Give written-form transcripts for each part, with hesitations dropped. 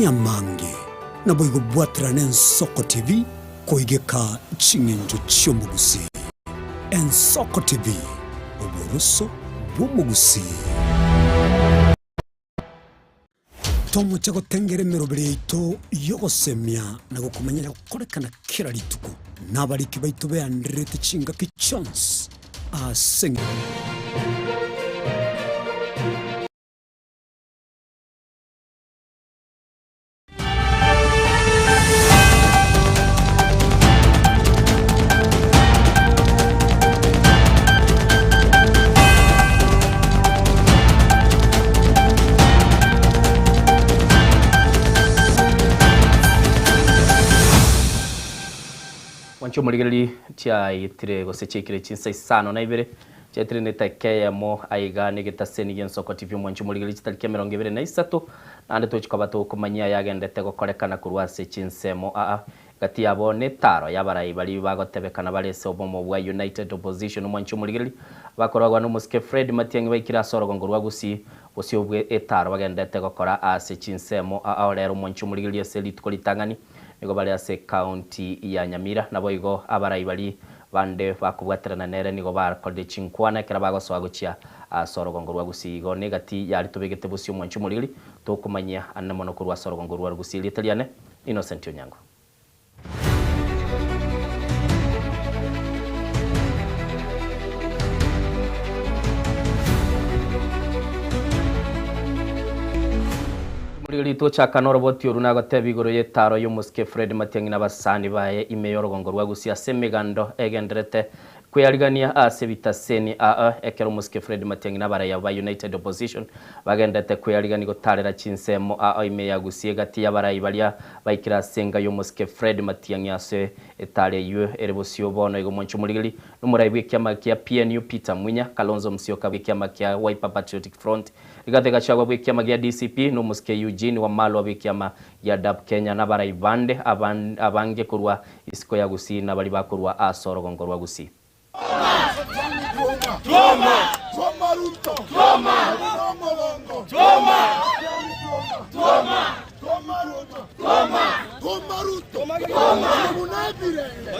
Nyamange naboigo bwaterana Ensoko TV koigeka ching'encho chi'omogusii. Ensoko TV, oboroso bw'omogusii. Tomoche gotengera emeroberi yaito y'ogosemia na gokomanya gokorekana kera rituko, na abariki baito beandererete chingaki chionsi ase. Mwanche omorigereria chiaitire gose chiaikire chinsa isano na ibere chiaitire na etageka eyemo aiga negetaseni gi'ensoko TV. Omwanche omorigereria chitariki emerongo ebere na isato naende tochi koba tokomanyia ayagendete gokorekana korwa ase chinsemo aa gati yabo netaro y'abarai baria bagotebekana bare ase obomo bwa United Opposition. Omwanche omorigereria bakoragwa nomosike Fred Matiang'i baikire ase orogongo rwa Gusii bosio bwe etaro bagendete gokora ase chinsemo aa rero. Omwanche omorigereria ase rituko ritang'ani nigo bare ase county ya Nyamira naboigo abarai baria bande bakobwaterana nere nigo bakorire chinkwana ekero bagosoa gochia ase orogongo rwa Gusii. Igo negati yari tobegete bosio omwanche omorigereria tokomanyia ane mono korwa ase orogongo rwa Gusii. Rieta riane Innocent Onyango. Omorigereria tochaka noroboti oru nagoteba igoro y'etaro y'omosike Fred Matiang'i na abasani baye ime y'orogongo rwa Gusii ase emegando egenderete kweyarigania ase ebitaseni aa ekero omosike Fred Matiang'i na abaraiya ba United Opposition bagendete kweyarigania gotarera chinsemo aa ime ya Gusii egati y'abarai baria baikire ase enga y'omosike Fred Matiang'i ase etaro eywo ere bosio bono igo. Mwanche omorigereria nomorai bw'ekiama kia PNU Peter Munya, Kalonzo Musyoka bw'ekiama kia Wiper Patriotic Front, Rigathi Gachagua bw'ekiama gia DCP, nomosike Eugene Wamalwa bw'ekiama gia DAP Kenya na abarai bande abange korwa isiko ya Gusii na bari bakorwa ase orogongo rwa Gusii. Choma Ruto! Choma! Choma! Choma! Choma Ruto! Choma! Choma Ruto! Choma!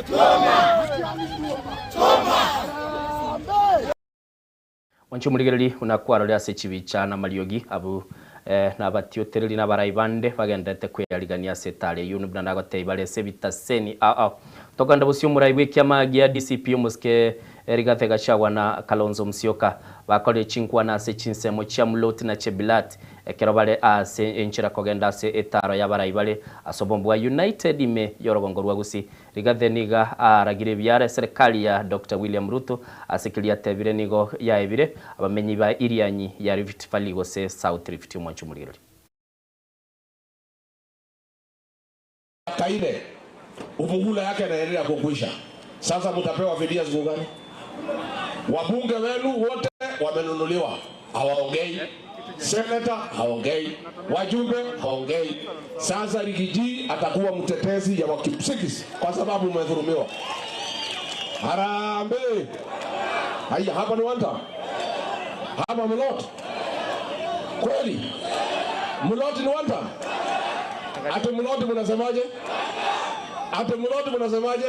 Choma! Choma! Mwanche omorigereria unakwarore ase chibicha na mariogi abu nabatiotereri n'abarai bande bagendete kweyarigania ase etaro eywo buna nagotebia bare ase ebitaseni aa tokanda bosio omorai bw'ekiama gia DCP omosike Rigathi Gachagua na Kalonzo Musyoka bakorire chinkwana ase chinsemo chia Mloti na Chebilat ekero bare ase enchera kogenda ase etaro y'abarai bare ase obombo bwa United ime y'orogongo rwa Gusii. Rigathi niga aragire biara serikali ya Dr. William Ruto ase keria atebire nigo yaebire abamenyi ba Irianyi ya Rift Valley gose South Rift. Omwanche omorigereria. Kaine muhula yake inaendelea kukwisha. Sasa mtapewa fidia siku gani? Wabunge wenu wote wamenunuliwa, hawaongei. Seneta haongei, wajumbe haongei. Sasa Riggy G atakuwa mtetezi ya Wakipsigis kwa sababu mmedhulumiwa. Harambee! Haya, hapa ni one term, hapa Mlot kweli? Mlot ni one term? Ati Mlot mnasemaje? Ati Mlot mnasemaje?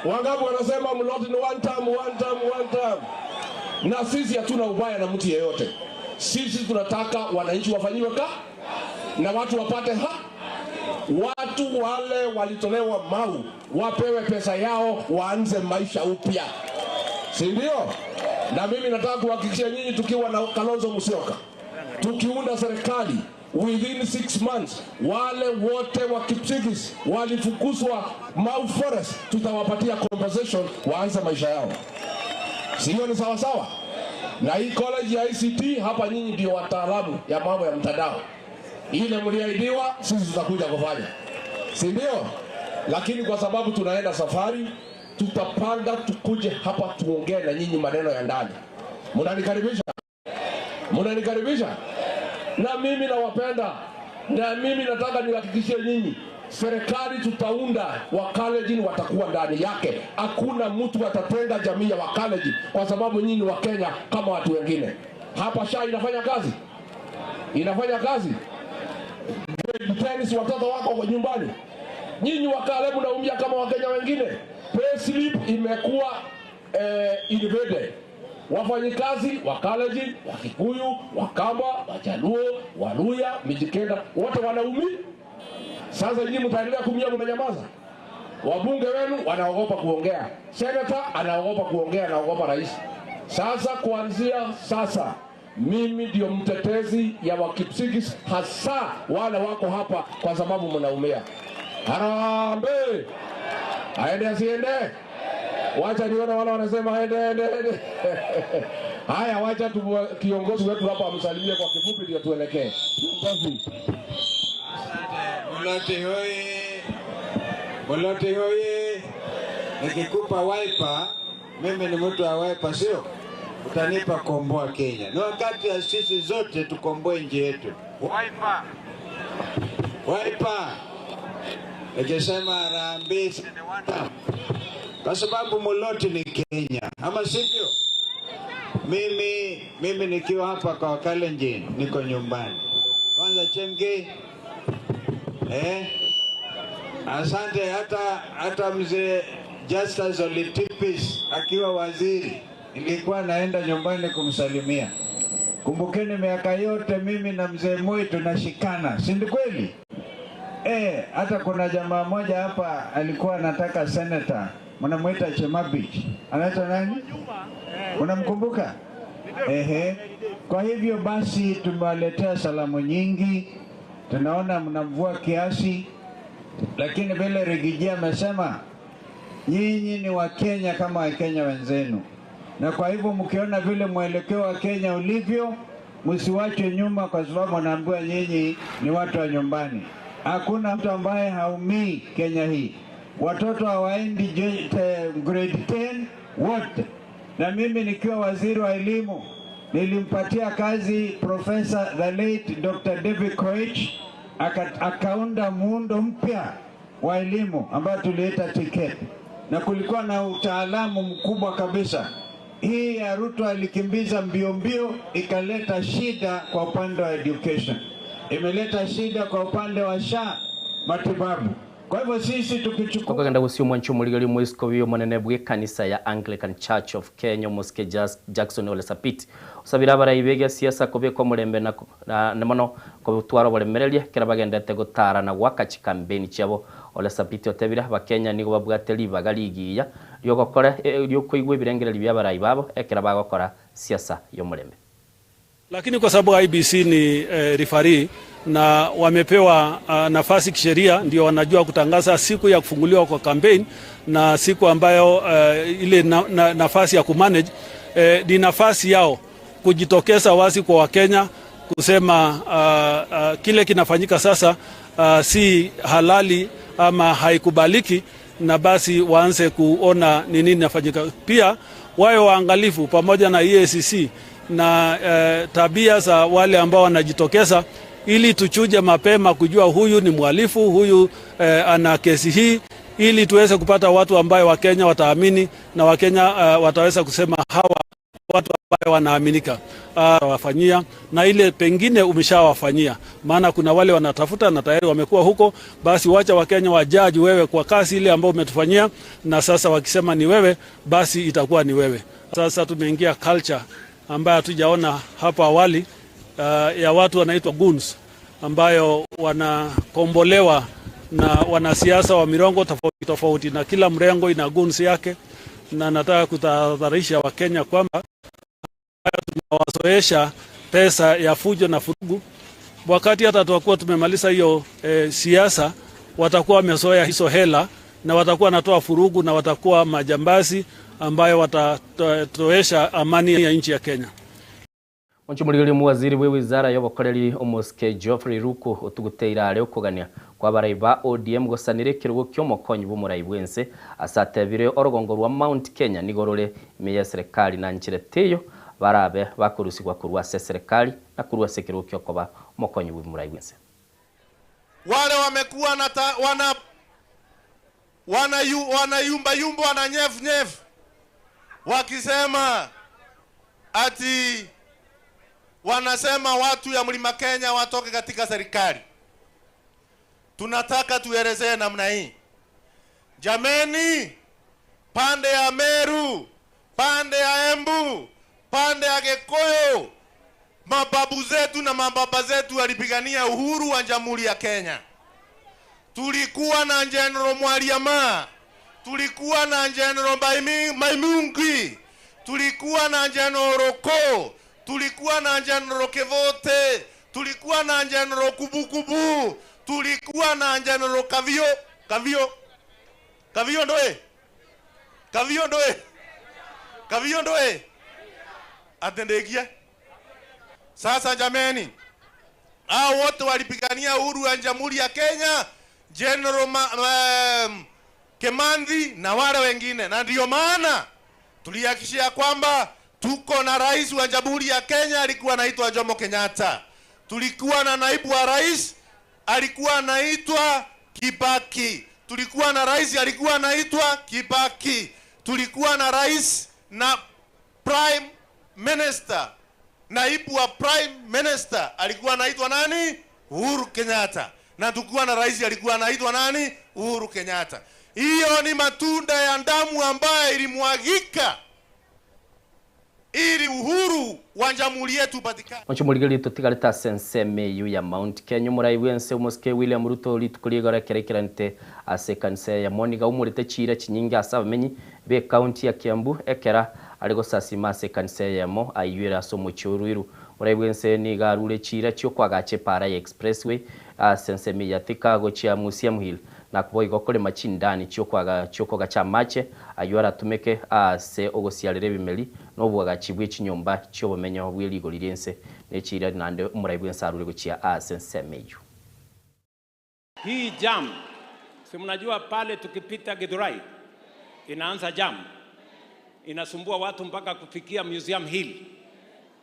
Wangapi wanasema Mlot ni one term, one term, one term? Na sisi hatuna ubaya na mtu yeyote. Sisi tunataka wananchi wafanyiwe ka na watu wapate ha watu wale walitolewa Mau wapewe pesa yao waanze maisha upya, si ndio? Na mimi nataka kuhakikishia nyinyi, tukiwa na Kalonzo Musyoka, tukiunda serikali within 6 months, wale wote wa Kipsigis walifukuzwa Mau Forest, tutawapatia compensation waanze maisha yao. Sio ni sawa sawa? Na hii college ya ICT hapa, nyinyi ndio wataalamu ya mambo ya mtandao. Ile mliahidiwa, sisi tutakuja kufanya, si ndio? Lakini kwa sababu tunaenda safari, tutapanga tukuje hapa tuongee na nyinyi maneno ya ndani. Mnanikaribisha? Mnanikaribisha? Na mimi nawapenda, na mimi nataka niwahakikishie nyinyi serikali tutaunda, Wakalenjin watakuwa ndani yake. Hakuna mtu atatenga jamii ya Wakalenjin kwa sababu nyinyi ni Wakenya kama watu wengine. Hapa SHA inafanya kazi, inafanya kazi. Grade 10 Nyinyi si watoto wako kwa nyumbani? Nyinyi Wakale mnaumia kama Wakenya wengine. Payslip imekuwa invaded. Wafanyikazi wa Kalenjin, wa Kikuyu, Wakamba, Wajaluo, Waluya, Mijikenda wote wanaumia. Sasa nyinyi mtaendelea kuumia, mmenyamaza. Wabunge wenu wanaogopa kuongea, senator anaogopa kuongea, anaogopa rais. Sasa kuanzia sasa mimi ndio mtetezi ya Wakipsigis, hasa wale wako hapa, kwa sababu mnaumia. Harambee! Aende asiende? Wacha nione wale wanasema aende, aende, aende. Haya, wacha tu kiongozi wetu hapa amsalimie kwa kifupi ndio tuelekee. Kiongozi. Muloti hoye! Muloti hoye! Nikikupa Wiper, mimi ni mtu wa Wiper, sio? Utanipa komboa Kenya. Ni wakati ya sisi zote tukomboe nchi yetu. Wiper! Wiper! Nikisema harambee si ni one term. Kwa sababu Muloti ni Kenya, ama sivyo? Mimi nikiwa hapa kwa Kalenjin niko nyumbani. Kwanza Chemgei. Asante. Hata mzee Justus Ole Tipis akiwa waziri nilikuwa naenda nyumbani kumsalimia. Kumbukeni miaka yote mimi na mzee Moi tunashikana, si ndio kweli? Hata kuna jamaa mmoja hapa alikuwa anataka senator, mnamuita Chemabich. Anaitwa nani? Unamkumbuka? Ehe. Kwa hivyo basi tumewaletea salamu nyingi. Tunaona mnamvua kiasi, lakini vile Rigiji amesema nyinyi ni Wakenya kama Wakenya wenzenu, na kwa hivyo mkiona vile mwelekeo wa Kenya ulivyo, msiwachwe nyuma, kwa sababu wanaambiwa nyinyi ni watu wa nyumbani. Hakuna mtu ambaye haumii Kenya hii. Watoto hawaendi grade 10 wote. Na mimi nikiwa waziri wa elimu nilimpatia kazi Professor the late Dr. David Koech, akaunda muundo mpya wa elimu ambayo tuliita TKET, na kulikuwa na utaalamu mkubwa kabisa. Hii ya Ruto alikimbiza mbio mbio, ikaleta shida kwa upande wa education, imeleta shida kwa upande wa SHA matibabu. Kwa hivyo sisi tukichukua Tokagenda gusio mwancho muligari mwisiko biyo munene bwe kanisa ya Anglican Church of Kenya Mosque Jackson Ole Sapit usabira abarai siasa kobekwa mulembe na mono kobutwara buremereria kera bagendete gutara na gwaka chikambeni chiabo. Ole Sapit otebira abakenya nigo babwate ribaga rigiya ryogokora ryokoigwa ebirengereri bya abarai babo ekera bagokora siasa yo mulembe. Lakini kwa sababu IBC ni referee na wamepewa nafasi kisheria, ndio wanajua kutangaza siku ya kufunguliwa kwa campaign na siku ambayo ile nafasi ya kumanage, ni nafasi yao kujitokeza wazi kwa Wakenya kusema kile kinafanyika sasa si halali ama haikubaliki, na basi waanze kuona ni nini inafanyika. Pia wawe waangalifu pamoja na EACC na tabia za wale ambao wanajitokeza, ili tuchuje mapema kujua huyu ni mhalifu, huyu ana kesi hii, ili tuweze kupata watu ambayo Wakenya wataamini na Wakenya wataweza kusema hawa watu ambao wanaaminika. Wafanyia na ile pengine umeshawafanyia, maana kuna wale wanatafuta na tayari wamekuwa huko. Basi wacha Wakenya wajaji wewe kwa kasi ile ambayo umetufanyia, na sasa wakisema ni wewe, basi itakuwa ni wewe. Sasa tumeingia culture ambayo hatujaona hapo awali, ya watu wanaitwa goons, ambayo wanakombolewa na wanasiasa wa mirengo tofauti tofauti, na kila mrengo ina goons yake. Na nataka kutahadharisha Wakenya kwamba tunawazoesha pesa ya fujo na furugu. Wakati hata tutakuwa tumemaliza hiyo siasa, watakuwa wamezoea hizo hela na watakuwa wanatoa furugu na watakuwa majambazi ambayo watatoesha amani ya nchi ya Kenya. Mwancho muwaziri we wizara y'obokoreri Omoske Geoffrey Ruku otuguteira ale okogania kwa barai ba ODM gosanire kirugo kyomokonyi bumurai bwense asatebire orogongo rwa Mount Kenya nigorore meya serikali na nchire teyo barabe bakurusigwa kurwa se serikali na kurwa se kirugo kyokoba omokonyi bumurai bwense. Wale wamekuwa na wana yumba yumba, wana nyef nyef wakisema ati wanasema watu ya Mlima Kenya watoke katika serikali. Tunataka tuelezee namna hii. Jameni, pande ya Meru, pande ya Embu, pande ya Gikuyu, mababu zetu na mababa zetu walipigania uhuru wa Jamhuri ya Kenya. Tulikuwa na General Mwariama, tulikuwa na General Maimungi, tulikuwa na General Roko, tulikuwa na General Kevote, tulikuwa na General Kubukubu, tulikuwa na General Kavio, Kavio, Kavio ndoe, Kavio ndoe, Kavio ndoe, atendekia. Sasa jameni, hao wote walipigania uhuru wa Jamhuri ya Kenya, General Kemandhi na wale wengine, na ndio maana tulihakikishia kwamba tuko na rais wa Jamhuri ya Kenya alikuwa anaitwa Jomo Kenyatta. Tulikuwa na naibu wa rais alikuwa anaitwa Kibaki. Tulikuwa na rais alikuwa anaitwa Kibaki. Tulikuwa na rais na prime minister, naibu wa prime minister alikuwa anaitwa nani? Uhuru Kenyatta. Na tulikuwa na rais alikuwa anaitwa nani? Uhuru Kenyatta. Hiyo ni matunda ya damu ambayo ilimwagika ili uhuru wa jamhuri yetu upatikane. Mchumuligeli tutigarita senseme yu ya Mount Kenya murai wense umuske William Ruto litukuligora kerekerante ase kanisa ya Monica umurite chira chinyingi asaba menyi be county ya Kiambu ekera aliko sasima ase kanisa ya mo ayira somo choruiru murai wense ni garure chira chio kwagache para ya expressway senseme ya Thika gochia Museum Hill na kuboy gokore machindani chio kwaga chio kogacha mache ayora tumeke ase ogosiarere bimeli nobwagachibwe chinyomba chio bomenyo bweligo lirense nechira nande umuraibwe nsarure gochia ase nsemeyo. Hii jam, si mnajua pale tukipita Githurai inaanza jam, inasumbua watu mpaka kufikia Museum Hill.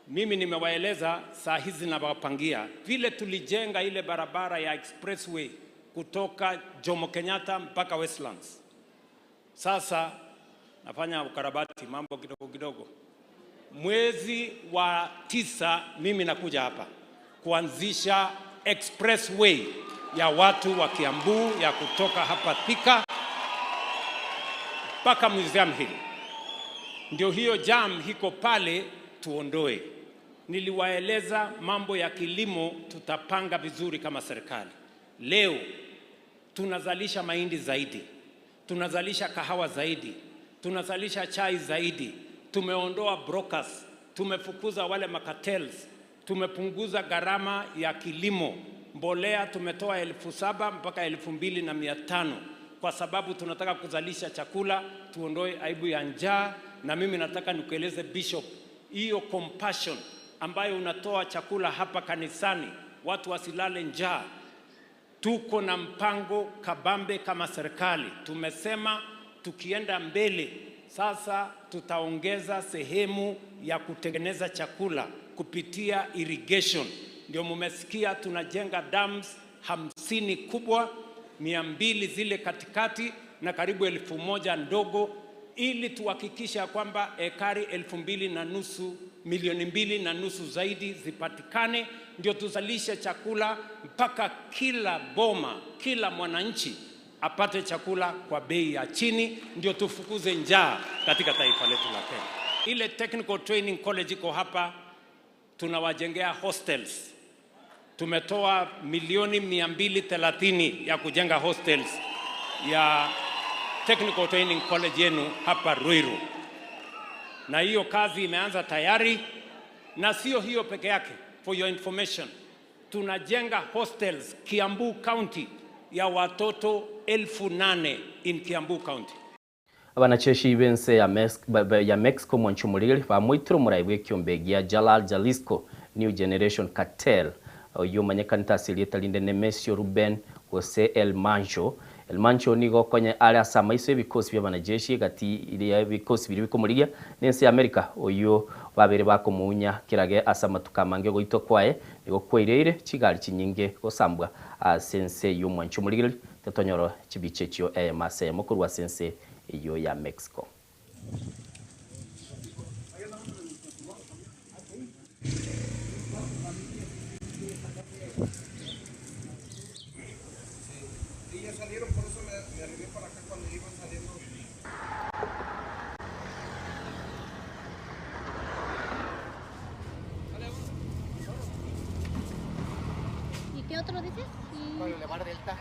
Mimi nimewaeleza saa hizi nawapangia vile tulijenga ile barabara ya expressway kutoka Jomo Kenyatta mpaka Westlands. Sasa nafanya ukarabati mambo kidogo kidogo. Mwezi wa 9 mimi nakuja hapa kuanzisha expressway ya watu wa Kiambu ya kutoka hapa Thika mpaka Museum Hill. Ndio hiyo jam hiko pale tuondoe. Niliwaeleza mambo ya kilimo tutapanga vizuri kama serikali. Leo tunazalisha mahindi zaidi, tunazalisha kahawa zaidi, tunazalisha chai zaidi. Tumeondoa brokers, tumefukuza wale macartels, tumepunguza gharama ya kilimo. Mbolea tumetoa 7,000 mpaka 2,500 kwa sababu tunataka kuzalisha chakula, tuondoe aibu ya njaa. Na mimi nataka nikueleze Bishop, hiyo compassion ambayo unatoa chakula hapa kanisani, watu wasilale njaa. Tuko na mpango kabambe kama serikali. Tumesema tukienda mbele sasa tutaongeza sehemu ya kutengeneza chakula kupitia irrigation. Ndio mumesikia tunajenga dams 50 kubwa, 200 zile katikati na karibu 1,000 ndogo, ili tuhakikisha kwamba ekari 2,500, 2.5 milioni zaidi zipatikane, ndio tuzalishe chakula mpaka kila boma, kila mwananchi apate chakula kwa bei ya chini, ndio tufukuze njaa katika taifa letu la Kenya. Ile Technical Training College iko hapa, tunawajengea hostels. Tumetoa milioni 230 ya kujenga hostels ya Technical Training College yenu hapa Ruiru. Na hiyo kazi imeanza tayari. Na sio hiyo peke yake, for your information, tunajenga hostels Kiambu County ya watoto 8,000 in Kiambu County. Abanacheshi bense ya Mexico mwanchumulili bamuitiro muraibwe kyombegia Jalal Jalisco New Generation Cartel oyo manyekanita asilieta linde Nemesio Ruben Jose El Mancho. El Mancho nigo kwenye ale asama iso ebikosi bya banajeshi gati ile bikosi biri bikomuligia nense ya America oyo babere bakomunya kirage asama tukamange goito kwae nigo kwereire chigali chinyinge gosambwa asense yo mwanchumulili tetonyoro chibiche chio mase mukuru wa sense iyo ya Mexico. ya salieron, por eso me arrimé para acá cuando iban saliendo. ¿Y qué otro dices? Para elevar Delta.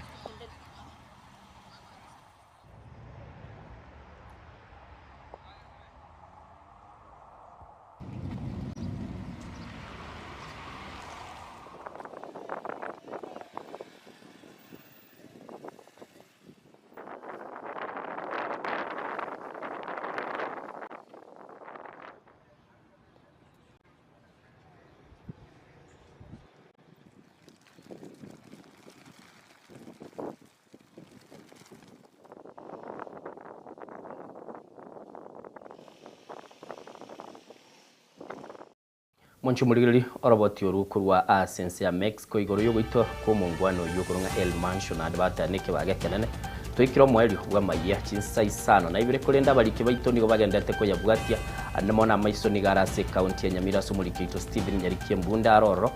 Monchumurigiri oroboti orukurwa asense ya Mexico igoro yogoitwa ko mungwano yokurunga El Mansion adbata neke bagekenene twikiro mweli bwa maiya chinsa isano na ibire kurenda bariki baito nigo bagendete ko yabwatia andemo na maiso nigarase county ya Nyamira somuriki Stephen Nyarikie Mbunda aroro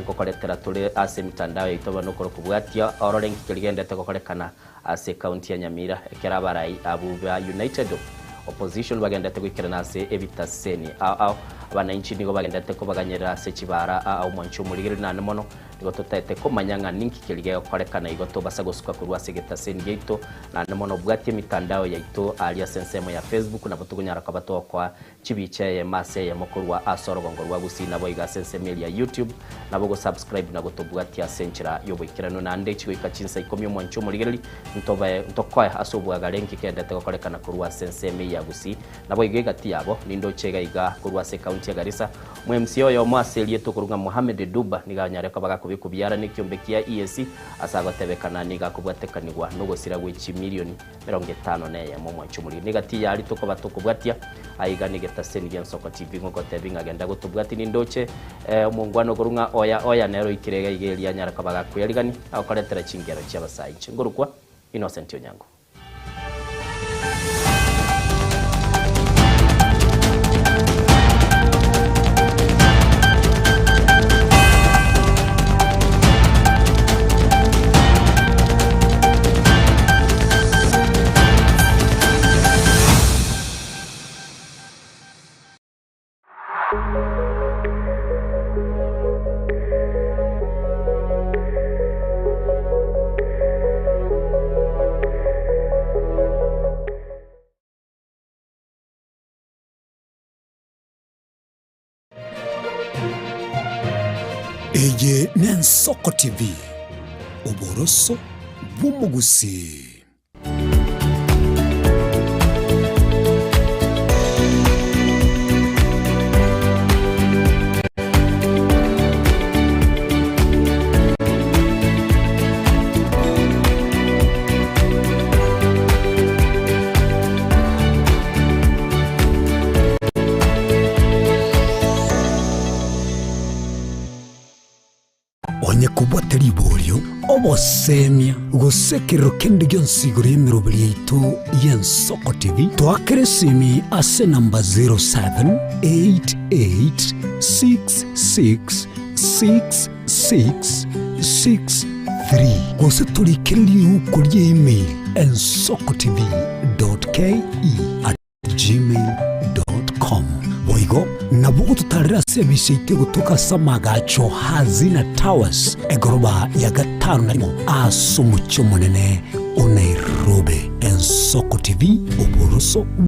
nkokoretera tuli ase mitandao yaito banokoro kubwatia orore nkikirigendete kokorekana ase county ya Nyamira ekerabarai abu ba United Opposition bagendete gwikirana ase ebitaseni ao abananchi nigo bagendete ko baganyerera ase chibara ao mwancho murigiri nane mono nigo totete komanyanga ninki kirige korekana igo tobasa gosuka kurwa ase getaseni geito nane mono bwatie mitandao yaito alia sensemo ya Facebook nabo tugunyara kabato kwa chibiche ya mase ya mokorwa asorogongo rwa gusina boiga sensemo ya YouTube nabo go subscribe nago tobwatia senchira yoboikirano nande chigoika chinsa 10 mwancho murigiri ntoba ntokoya asobwaga lenki kendete korekana kurwa sensemo ya gusi nabo igega tiabo nindo chega iga kurwa se county ya Garissa MMC oyo mwaselie tukurunga Mohamed Duba niganyareka bagakubikubyara nikyombekia EAC asagotebekana nigakubwatekanirwa nogosira gwichi milioni 51 mu mwanchumuri nigati yari tukoba tukubwatia aiga nigetaseni gya Nsoko TV ngokotebinga agenda gutubwati nindoche omungwano kurunga oya oya nero ikirega igelia nyaraka bagakuyarigani akoretera chingero chia chingurukwa Innocent Onyango. Eye ne Nsoko TV oboroso bw'omugusi. Obosemia gosekero kende gyonsigoro y'emiroberi yaitu y'Ensoko TV twakere simi ase namba 0788666663 gose turikere riuko rya email ensokotv.ke@gmail.com boigo nabo tutarira sebise gutuka samagacho Hazina Towers egoroba ya gatano na rimwe aso mucyo munene o Nairobi. Ensoko TV oboroso.